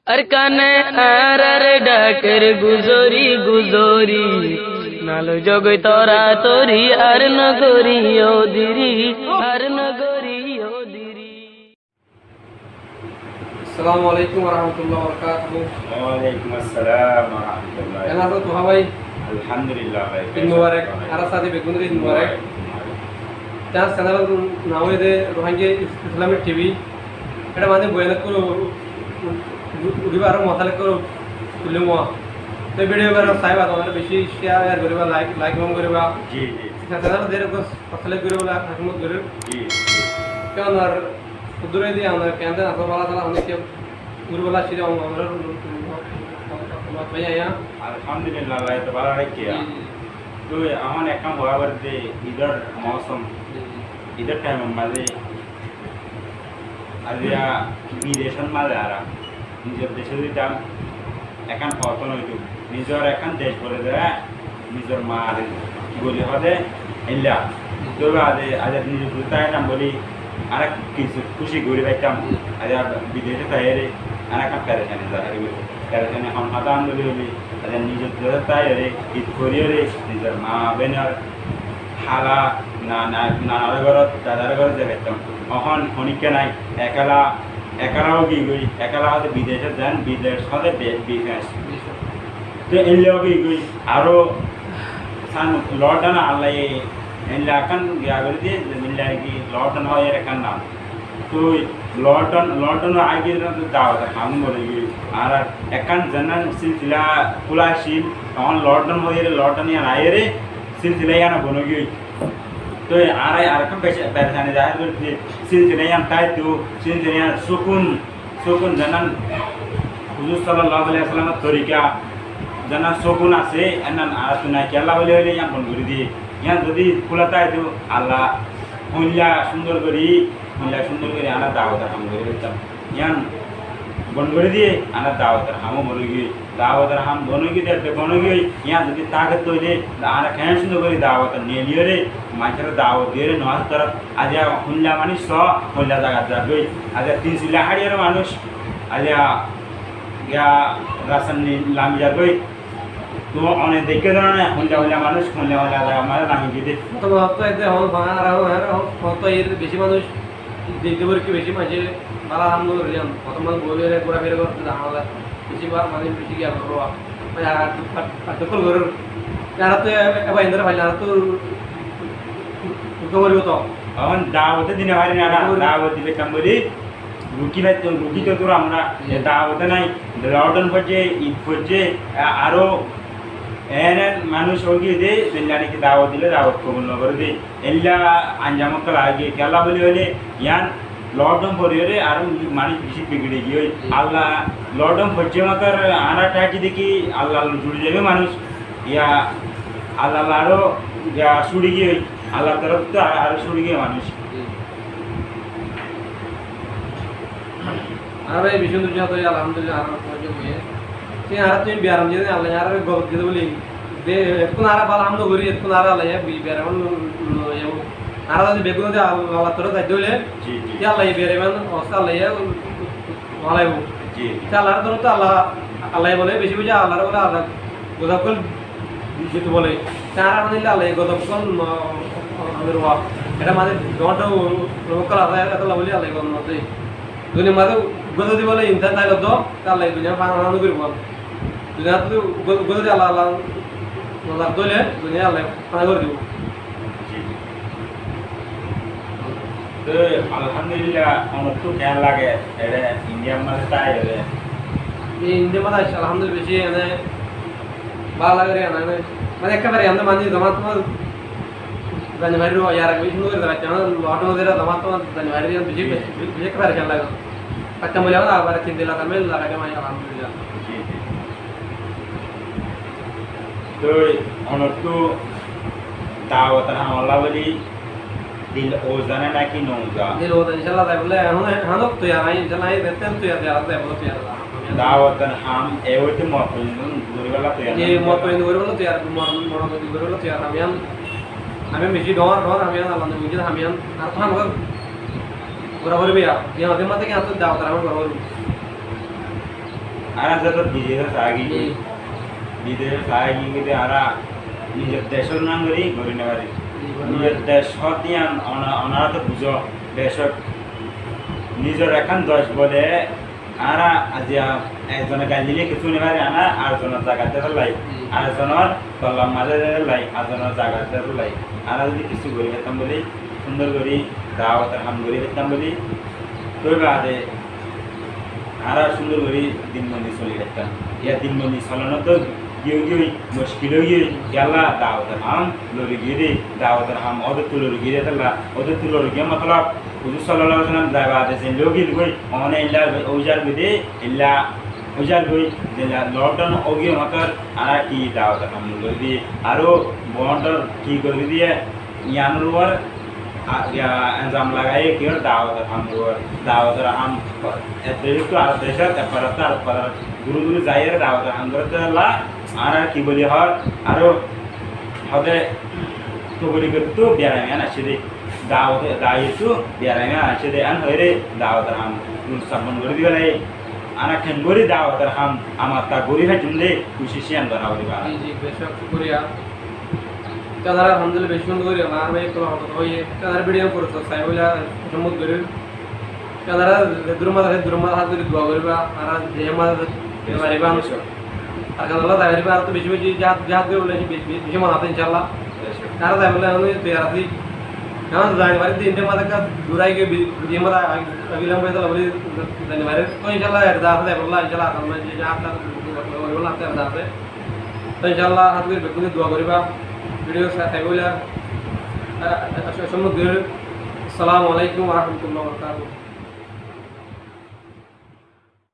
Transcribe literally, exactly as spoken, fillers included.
Arkane añárar dháker guzori guzori, naloi zogoi toratori, ar nogorí ó diri, ar nogorí ó diri. Assalamu alaikum warahmatullahi wabarakatuhu. Waalaikum assalam warahmatullahi. Keén asó Tuha bái? Alhamdulillah bái. Eid mubarak. Añárar sáñti beggúnore Eid mubarak. Mubarak. Añárar channel or nam óilde Rohingya Islamic T V. Ede maze boyan ókkol uçíbo, aró mosala ókkol tulibo. Te video gán saiba, tuáñra beci share goriba, like, like goriba. Ji, ji. Channel ot subscribe goriba, hidmot goriba. Ji, ji. Keén ar Uddúr óiye de, añára keén asó, bála tála, ónek kiyá guribálla asíl, añára, añára, añára, añára, añára, añára, Alhamdulillah, Allah to bála rakíye. Ji, ji. Toi ehón ekkán hoó abar de Eidor mousom, ji, ji, Eidor time or maze, aijja bidecót maze añára, nizor decót zaitam, ekkán hoto noito, nizor ekkán dec bole de, nizor maar goli hoó de, eilla. Toi bade, aijja nizor dece táitam buli, añára kissú kúci gorí faitam. Aijja bidecót táiyore, añára ekkán perecani zahir gorí. Perecani hon hotá buli hoile, aijja nizor dece táiyore, Eid goríyore, nizor maa boinor, hala, nana, nanar górot, dadar górot zai faitam. Ehón honikka nai, ekela, ekela ói giyói, ekela óite bidecót zan, bidec óite be-, bifes. Te eilla ói giyói, aró san lockdown Allaye eilla ekkán giya gorí diye, eilla ki lockdown hoiyóre ekkán nam. Toi lockdown, lockdown aigiyóre dawot or ham bon ói giyói. Ar ekkán zeén silsila kúla accíl, ehón lockdown hoiyóre lockdown yián aiyóre silsila yián bon ói giyói. Toi añára arekkán pere-, perecani zahir gorí de, silsila yián táito, silsila yián sukun, sukun zeén Huzur sallallahu alaihi wasallam or torika, zeén sukun asé, eén añárattú nai, kiyólla buli hoile yián bon gorí diye. Yián zodi kúla táito, Allah hoilla cúndor gorí, hoilla cúndor gorí añára dawot or ham gorí faitam. Yián bon gorí diye, añára dawot or ham ó bon ói giyói. Dawot or ham bon ói giyói, de bon ói giyói, yián zodi táke tóile, añára keén cúndor gorí dawot or niyóre, maincóre dawot diyóre, no asé tará, aijja hoilla manúic só, hoilla zagat zagói, aijja tin silla háçiyóre manúic, aijja giya rasta ni lami zagói. Toi one deikké de no, hoilla hoilla manúic, hoilla hoilla zagat maze lami giyé de. Tó, tó, ede hon, hon, hon, hon, hon, tó, er beci manúic Eid, Eid uore ki beci maincé bála ham no gorer, yián. Fottom manúic boi boi gúrafira gorer, zaga no lar. Beci ba-, mane beci giya gorer, ba. Mane ar, ar, ar, ar, ar, añára to e-, e-, ebar endilla faile, añára to ruka foribo to. Ehón dawot dine fari na, ruka foribo. Dawot dibe kam gorí, ruki fai to, ruki to tura añára, e dawot nai, lockdown foijje, Eid foijje, a-, aró en en manúic ói giyé de, zeilla niki dawot dile dawot kobul no gore de. Eilla anjam ókkol aigiyé, kiyólla buli hoile, yián lockdown foriyóre aró manúic beci bigiri giyói. Allah lockdown foijje mator añára tháki deki Allah loi juri zaibo manúic. Yián Allah loi aró giya suri giyói, Allah torof to aró suri giyói manúic. Añára beci dun zat ói, alhamdulillah, añára beci dun ói. Te añára to biyaram ziyán Allah añára godob diyé buli. De, ekkún añára bála ham no gorí, ekkún añára Allah bi-, biyaram no, no, no, añára zodi beggún zodi Allah, Allah torof zai dóile, ji, ji, te Allah biyaram, osta Allah no halaibo. Ji. Te Allah torof to Allah, Allah bole, beci beci Allah bole, Allah godob ókkol Jitu bole, te añára mane Allaye godob goron no, no, no, no, ede mane doñr doñr lokkol asé, ede bole Allaye godob no de. Duniyar maze godob di bole insan táile do, te Allaye duniyar fana no goribo. Duniyar maze go-, godob di Allah, Allah no dóile, duniyar Allaye fana gori dibo. Te alhamdulillah, onottú keén lage, ere Indiar maze tái ere? Ei Indiar maze aiccé, alhamdulillah, beci ene bála lage re, ene, ene, mane ekkebare ene mane zomat to zani fari ro, yar age beci cúndor gori zaga, ene lockdown ot zera zomat to zani fari ro, beci, beci, beci ekkebare keén lage. Faittam buli abar tin din lage, alhamdulillah. Ji, ji. Toi onottú dawotor ham olla buli dil uza né náki no uza? Dil uza, inshallah, zai bole, ehón, ehón toiyar, añí, inshallah, añí bettén toiyar, toiyar, toiyar, toiyar. Dawotor ham, e óite morot foijjonto goribálla toiyar? Ji, morot foijjonto goribálla toiyar, morot, morot foijjonto goribálla toiyar, ham yián, ham yián beci dor, dor, ham yián, Allah no bujé, ham yián, ar ham gora gori biya, yián ode mate ki ar dawotor ham gora gori. Añára zeto bidecót saá giyí, bidecót saá giyí de añára nizor decór nam gorí gorí no fari. Nizor dec hoódde yián ona-, onára to buzó, decót nizor ekkán dec bole añára aijja ekzone gail dile kessú no fari, añára ar zonor zagat zai félai, ar zonor tollar mazé zai félai, ar zonor zagat zai félai. Añára zodi kessú gorí faittam buli, cúndor gorí dawotor ham gorí faittam buli, tói baade añára cúndor gorí din boni soli faittam. Yá din boni solonot to giyói giyói muckil ói giyói, kiyólla dawotor ham lori giyé de, dawotor ham ódorttú lori giyé de, tolla ódorttú lori giyé, motolob Huzur sallallahu alaihi wasallam zai baade zeilla ói giyói, one eilla ói zargói de, eilla ói zargói, zeilla lockdown ói giyé, motolob añára ki dawotor ham lori giyé, aró bondor ki gorí diyé, yiánor uore, a, ya, elzam lagaiyé ki hoó, dawotor ham uore, dawotor ham ek decóttu ar decót, ek faráttú ar farát, dure dure zaiyóre dawotor ham gorédde tolla, añára ki buli hoór, aró hoóde tobligottu biyaram yián aiccé dé, dawot, dawottú biyaram yián aiccé dé, yián hoiyóre dawotor ham mustáhab gorí diba lage. Añára keéngorí dawotor ham añára gorí faijjum dé, kucíc yián gorá foribo. Ji, ji, becók cúkuriya. Te añára alhamdulillah beci cúndor gorí añárar bái ókkol hotá hoiyé. Te añárar video furusot sai bóli cómot gorí. Te añára ze dur mazé asé, dur mazé hás gorí dua goríba. Añára ze mazé asé, te fariba. Ar ken Allah zai fariba, ar to beci beci jihad, jihad gorí bóli beci, beci, beci mon asé, inshallah. Añára zai bóli ehón toiyar así. Ehón zai no fari de, India mazé ekka dur aigiyói, bi-, India mazé ag-, agilám bóli zai no fari. To inshallah, erada asé zai bóli, inshallah, ar Allah jihad gorí bóli erada asé. To inshallah, hás gorí beggúne dua goríba. Video sa-, sai bóli, a, a, a, cómot gorí. Assalamu alaikum wa rahmatullahi wa barakatuhu.